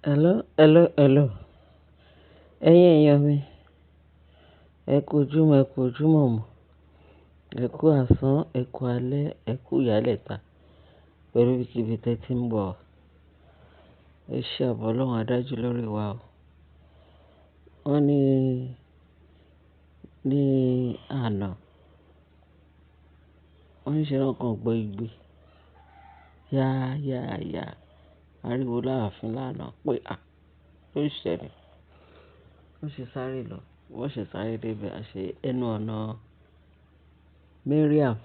Hello, hello, hello. Ẹ̀yin èèyàn mi, ẹ kú ojúmọ́, ẹ kú ojúmọ́ mọ́, ẹ kú àsán, ẹ kú alẹ́, ẹ kú ìyálẹ̀ta pẹ̀lú ibikíbi tẹ́ tí ń bọ̀. Ẹ ṣé àbọ̀ Ọlọ́run adájú lórí wa o. Wọ́n ní àná, wọ́n ní ṣe lọ́kàn gbọ́ igbe. Yá, yá, yá. Ariwo láàfin lánàá pé à, ló ṣẹlẹ̀. Wọ́n ṣe sáré lọ, wọ́n ṣe sáré dé ibẹ̀, àṣẹ ẹnu ọ̀nà Mariam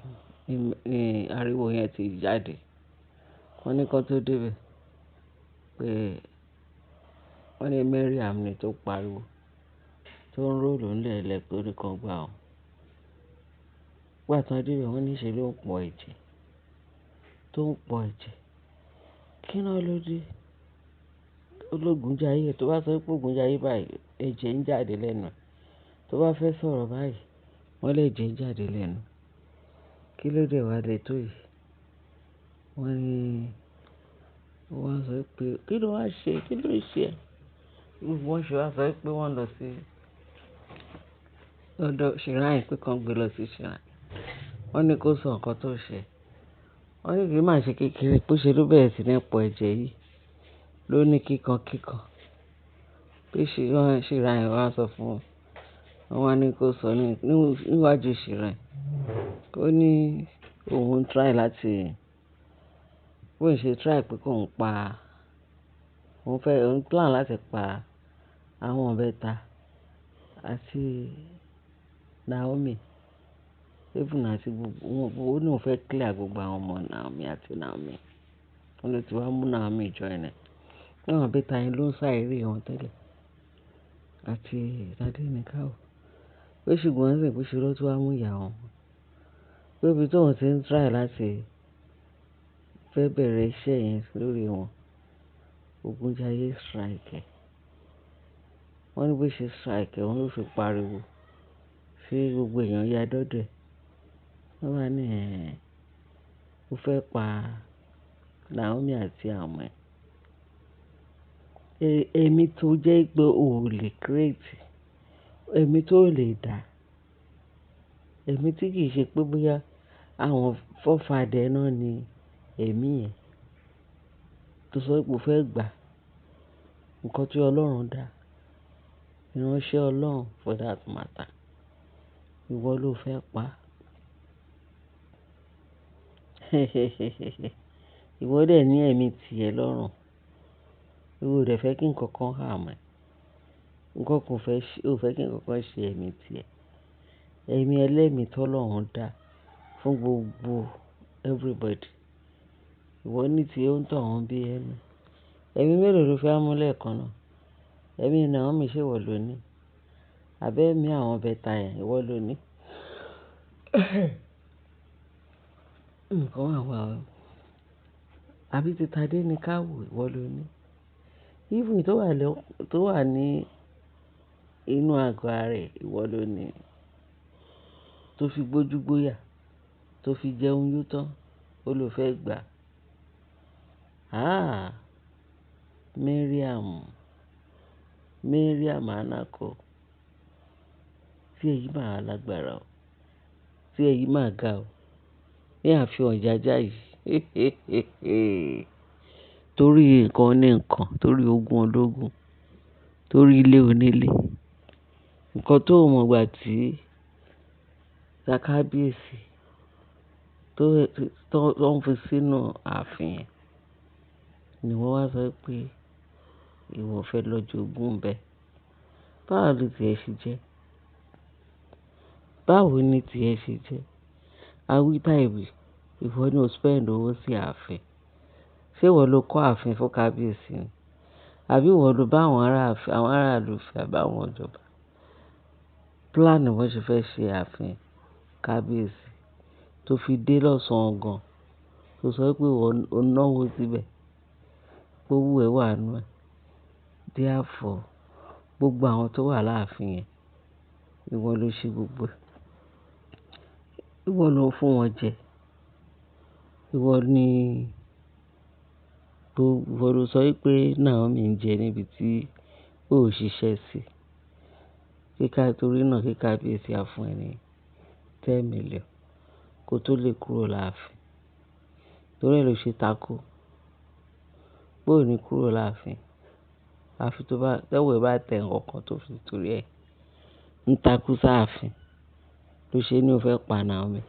ní ariwo yẹn ti jáde. Wọ́n ní kó tó dé ibẹ̀ pé wọ́n ní Mariam ni tó pariwo, tó ń ròlù ńlẹ̀lẹ̀ pé ó ní kan gbà ó. Nígbà tí wọ́n dé ibẹ̀, wọ́n ní ṣe ló ń pọ ẹ̀jẹ̀, tó ń pọ ẹ̀jẹ̀. Kí náà ló dé? Ológun jayé, tó bá sọ pé ògùn jayé báyìí, ẹ̀jẹ̀ ń jáde lẹ́nu. Tó bá fẹ́ sọ̀rọ̀ báyìí, wọ́n lè jẹ́ ń jáde lẹ́nu. Kí ló dé wá le tó yìí? Wọ́n ní, wọ́n sọ pé kí ló wá ṣe? Kí ló ṣe ẹ́? Wọ́n ṣe wá sọ pé wọ́n lọ sí ọ̀dọ̀ shrine pé kí wọ́n gbé lọ sí shrine. Wọ́n ní kó sọ nǹkan tó ṣe. Wọ́n ní kí má ṣe kékeré, pé ṣe ló bẹ̀rẹ̀ sí ní pọ ẹ̀jẹ̀ yìí. Ló ní kíkan kíkan. Pé shrine wá sọ fún wọn. Wọ́n wá ní kó sọ níwájú shrine. Ó ní òun try láti, bó ṣe try pé kó ń pa, òun fẹ́, òun plan láti pa àwọn ìbẹta àti Naomi. Even àti gbogbo, ó ní òun fẹ́ clear gbogbo àwọn ọmọ Naomi àti Naomi. Wọ́n ló ti wá mú Naomi join ẹ. Àwọn ìbẹta yẹn ló ń sá eré wọn tẹ́lẹ̀. Àti Tadenikawo. Pé ṣùgbọ́n ṣe pé ṣe ló tún wá mú ìyá wọn. Pé ibi tí òun ti ń try láti fẹ́ bẹ̀rẹ̀ iṣẹ́ yẹn lórí wọn, Ògúnjáyé strike ẹ. Wọ́n ní bó ṣe strike ẹ, wọ́n ló fi pariwo sí gbogbo èèyàn ya dọ́dọ̀ ẹ. Wọ́n wá ní ẹ̀, ó fẹ́ pa Naomi àti àwọn ọmọ ẹ̀. Èmi tó jẹ́ pé o ò lè create, èmi tó lè dá, èmi tí kì í ṣe pé bóyá àwọn forefather náà ni èmi yẹn tó sọ pé o fẹ́ gbà nǹkan tí Ọlọ́run dá, ìránṣẹ́ Ọlọ́run for that matter, ìwọ ló fẹ́ pa. Ìwọ dẹ̀ ní ẹ̀mí tì ẹ lọ́rùn. Ìwọ ò dẹ̀ fẹ́ kí ǹkan kan hà mọ́ ẹ. Ǹkan kan fẹ́ ṣe, o fẹ́ kí ǹkan kan ṣe ẹ̀mí tì ẹ. Ẹ̀mí ẹlẹ́mìí tó Ọlọ́run dá fún gbogbo everybody. Ìwọ ní tí ó ń tọ̀ wọ́n bí ẹnu. Ẹ̀mí mélòó lo fẹ́ mú lẹ́ẹ̀kan náà? Ẹ̀mí Naomi ṣe ìwọ ló ní? Àbí ẹ̀mí àwọn ìbẹta yẹn ìwọ ló ní? Ǹkan wà wà o. Àbí ti Tadenikawo ìwọ ló ní? Even tó wà lọ, tó wà ní inú àgọ́ ara rẹ̀ ìwọ ló ní? Tó fi gbójú gbóyà, tó fi jẹun yó tán, ó ló fẹ́ gbà. Ah! Mariam, Mariam Anako. Tí èyí máa lágbára o. Tí èyí máa ga o. Ní ààfin Ọ̀jájá yìí. Torí nǹkan oní nǹkan, torí ogún ológun, torí ilé onílé. Ǹkan tó mọ̀ ìgbà tí Kábíyèsí tó ń fi sínú ààfin yẹn ni wọ́n wá sọ pé ìwọ fẹ́ lọ jogún bẹ́ẹ̀. Báwo ni tí ẹ ṣe jẹ́? Báwo ni tí ẹ ṣe jẹ́? Awí táìwì, ìwọ ni o spend owó sí ààfin. Ṣé ìwọ ló kọ́ ààfin fún Kábíyèsí ni? Àbí ìwọ ló bá àwọn ará ààfin, àwọn ará ìlú fẹ́ àbí àwọn ìjọba? Plan wọ́n ṣe fẹ́ ṣe ààfin Kábíyèsí tó fi dé lọ́sàn-án gan, tó sọ pé ìwọ ó náwó síbẹ̀, pé owó ẹ wà nínú ẹ̀. Therefore, gbogbo àwọn tó wà láàfin yẹn, ìwọ ló ṣe gbogbo ẹ̀. Ìwọ ló ń fún wọn jẹ. Ìwọ ni Tó ìwọ ló sọ wípé Naomi ń jẹ níbi tí ó ṣiṣẹ́ sí. Kíka torí náà kí kábíyèsí á fún ẹ ní 10 million kó tó lè kúrò láàfin. Torí ẹ ló ṣe takú. Pé ò ní kúrò láàfin. Àfi tó bá, tọ́wọ́ ẹ bá tẹ nǹkan tó fi torí ẹ ń takú sáàfin. Ló ṣe ní ó fẹ́ pa Naomi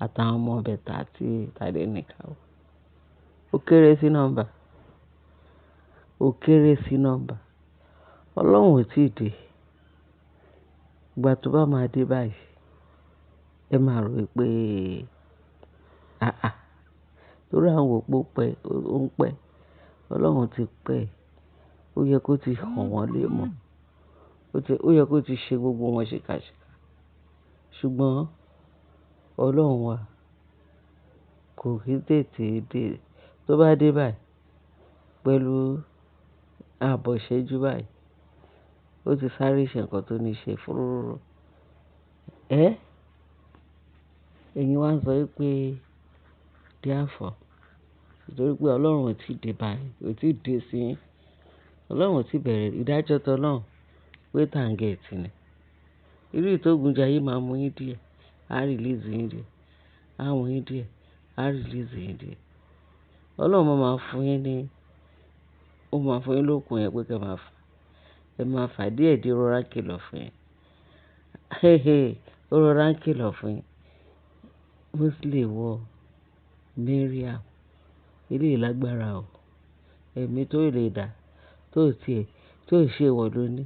àtàwọn ọmọ ìbẹta àti Tadenikawo. Ó kéré sí nọ́mbà. Ó kéré sí nọ́mbà. Ọlọ́run ò tí ì dé. Ìgbà tó bá máa dé báyìí, ẹ máa rò pé àà, torí àwọn òpó pẹ́, ó ń pẹ́. Ọlọ́run ti pẹ́. Ó yẹ kó ti hàn wọ́n lé mọ̀. Ó yẹ kó ti ṣe gbogbo wọn ṣìkàṣìkà. Ṣùgbọ́n Ọlọ́run wa kò kí tètè dé. Tó bá dé báyìí pẹ̀lú ààbọ̀ ìṣẹ́jú báyìí, ó ti sáré ṣe nǹkan tó ní ṣe fúrúrú. Ẹ́! Ẹ̀yin wá ń sọ wípé therefore, nítorí pé Ọlọ́run ò tí ì dé báyìí, kò tí ì dé sí yín. Ọlọ́run ò tí bẹ̀rẹ̀ ìdájọ́ tó Ọlọ́run wait and get ni. Irú èyí tó Ògúnjayé máa mú yín díẹ̀, á release yín díẹ̀, á mú yín díẹ̀, á release yín díẹ̀. Ọlọ́run máa máa fún yín ní, ó máa fún yín lókun yẹn pé kí ẹ máa fà. Ẹ máa fà díẹ̀ díẹ̀, ó rọra ń kìlọ̀ fún yín. Ó rọra ń kìlọ̀ fún yín. Mostly ìwọ Mariam, eléyìí lágbára o. Ẹ̀mí tó lè dà, tó ti ẹ̀, tó ṣe ìwọ ló ní,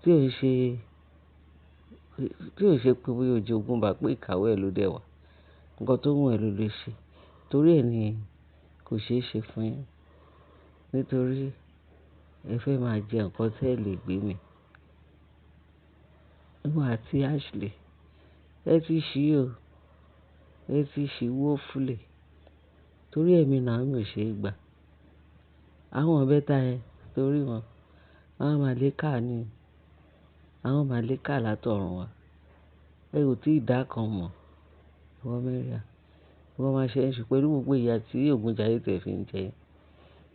tí ò ṣe, tí ò ṣe pé bóyá o jogún bá pé ìkàwé ẹ ló dẹ̀ wá. Ǹkan tó wù ẹ́ ló lè ṣe. Torí ẹ ni kò ṣe é ṣe fún yín. Nítorí ẹ fẹ́ máa jẹ nǹkan tí ẹ lè gbé mi. Ìwọ àti Ashley, ẹ ti ṣí o. Ẹ ti ṣí woefully. Torí ẹ̀mí Naomi ò ṣe é gbà. Àwọn ìbẹta yẹn torí wọn, àwọn màlẹ́kà ni. Àwọn màlẹ́kà látọ̀run wá. Ẹ ò tí ì dá kan mọ̀. Ìwọ Mariam, ìwọ máa ṣe ẹ̀ṣù pẹ̀lú gbogbo ìyà tí Ògúnjayé tẹ̀ fi ń jẹ yín.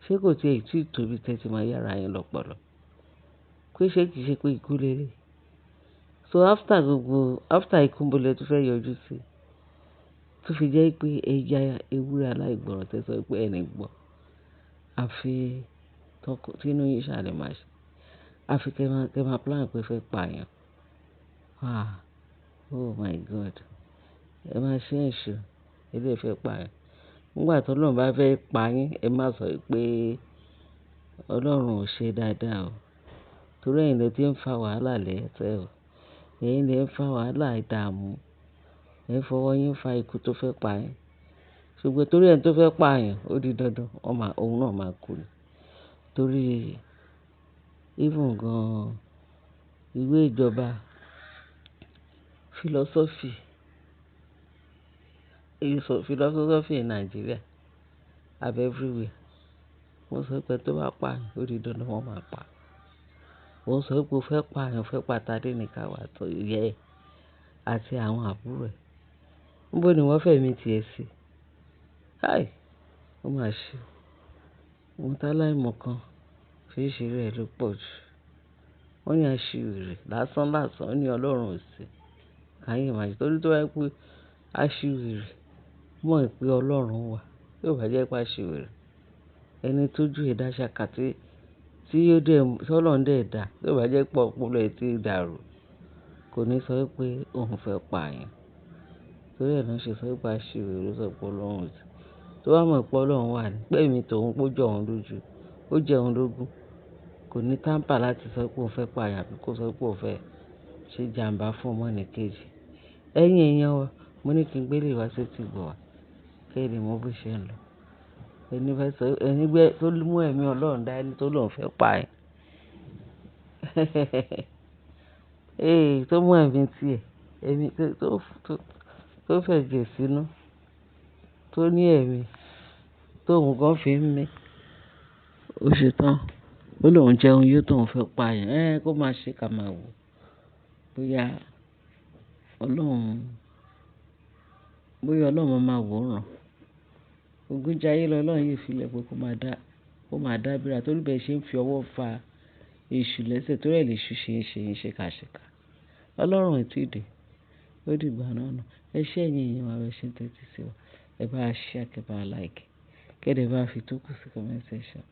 Ṣé kò tí ì tóbi tẹ́ tí máa yára yín lọ́pọ̀lọ́? Pé ṣé kìí ṣe pé ikú lé lé? So after gbogbo, after ikú nbo lẹ tún fẹ́ yọjú sí? Tó fi jẹ́ pé ẹ ya ewúrẹ́ aláìgbọràn tẹ́ sọ pé ẹni gbọ́. Àfi tọkọ, tí inú yín ṣàlẹ̀ máa ṣe. Àfi kí ẹ máa plan pé ẹ fẹ́ pa èèyàn. Ah! Oh my God. Ẹ máa ṣe ẹ̀ṣù, ẹ fẹ́ pa èèyàn. Nígbà tí Ọlọ́run bá fẹ́ pa yín, ẹ má sọ pé Ọlọ́run ò ṣe dáadáa o. Torí ẹ̀yin lẹ tí ń fa wàhálà lẹ́sẹ̀ o. Ẹ̀yin lẹ ń fa wàhálà ìdààmú. Ẹ ń fọwọ́ yín fa ikú tó fẹ́ pa yín. Ṣùgbọ́n torí ẹni tó fẹ́ pa èèyàn, ó di dandan, òun náà máa kú ni. Torí even gan-an ìwé ìjọba philosophy, philosophy in Nigeria àbí everywhere. Wọ́n sọ pé tó bá pa èèyàn, ó di dandan wọ́n máa pa. Wọ́n sọ pé o fẹ́ pa èèyàn, o fẹ́ pa Tadenikawo àti ìyá ẹ àti àwọn àbúrò ẹ̀. Níbo ni wọ́n fẹ́ mi ti ẹ sí? Kai! Ó máa ṣe. Ohun tá láì mọ̀ kan fi ṣe rẹ̀ ló pọ̀ jù. Wọ́n ní aṣiwèrè lásán lásán, ó ní Ọlọ́run ò sí. Can you imagine? Torí tó bá jẹ́ pé aṣiwèrè mọ̀ pé Ọlọ́run wà, tí ó bá jẹ́ pé aṣiwèrè, ẹni tó jù ẹ dá ṣàkà tí ó dẹ̀, tí Ọlọ́run dẹ̀ dá, tí ó bá jẹ́ pé ọpọlọ ẹ ti dàrú, kò ní sọ pé òun fẹ́ pa èèyàn. Torí ẹ ló ń ṣe sọ pé aṣiwèrè ló sọ pé Ọlọ́run ò sí. Tó bá mọ̀ pé Ọlọ́run wà ní, pé ẹ̀mí tòun pé ó jọ òun lójú, ó jẹ́ òun lógún, kò ní tàmpà láti sọ pé òun fẹ́ pa èèyàn àbí kó sọ pé òun fẹ́ ṣe ìjàǹbá fún ọmọnìkejì. Ẹ̀yin èèyàn wa, mo ní kí n gbé lè wá sí etí ìgbọ́ wa, kí ẹ lè mọ bó ṣe ń lọ. Ẹni fẹ́ sọ, ẹni gbé tó mú ẹ̀mí Ọlọ́run dá ẹni tó lòun fẹ́ pa ẹ̀. Ee, tó mú ẹ̀mí tí ẹ, ẹ̀mí tó fẹ́ jẹ sínú, tó ní ẹ̀mí, tó òun gan fi ń mí. Ó ṣe tán. Ó lóun jẹun yó tó òun fẹ́ pa èèyàn. Ẹ́, kó má ṣe ká máa wò. Bóyá Ọlọ́run, bóyá Ọlọ́run máa wò ó ràn. Ògúnjáyé lọ́lọ́run yìí fi lẹ̀ pé kó máa dá, kó máa dábìrà torí bẹ́ẹ̀ ṣe ń fi ọwọ́ fa èṣù lẹ́sẹ̀ torí ẹ̀ lèṣù ṣe ń ṣe yín ṣẹ̀kaṣẹ̀ka. Ọlọ́run ò tí ì dé. Ó dìgbà náà ná. Ẹ ṣé ẹ̀yin èèyàn wa, bẹ ṣe ń tẹ́tí sí wa. Ẹ bá wa share, kẹ bá wa like. Kẹ́ dẹ̀ bá wa fi tókù sí comment section.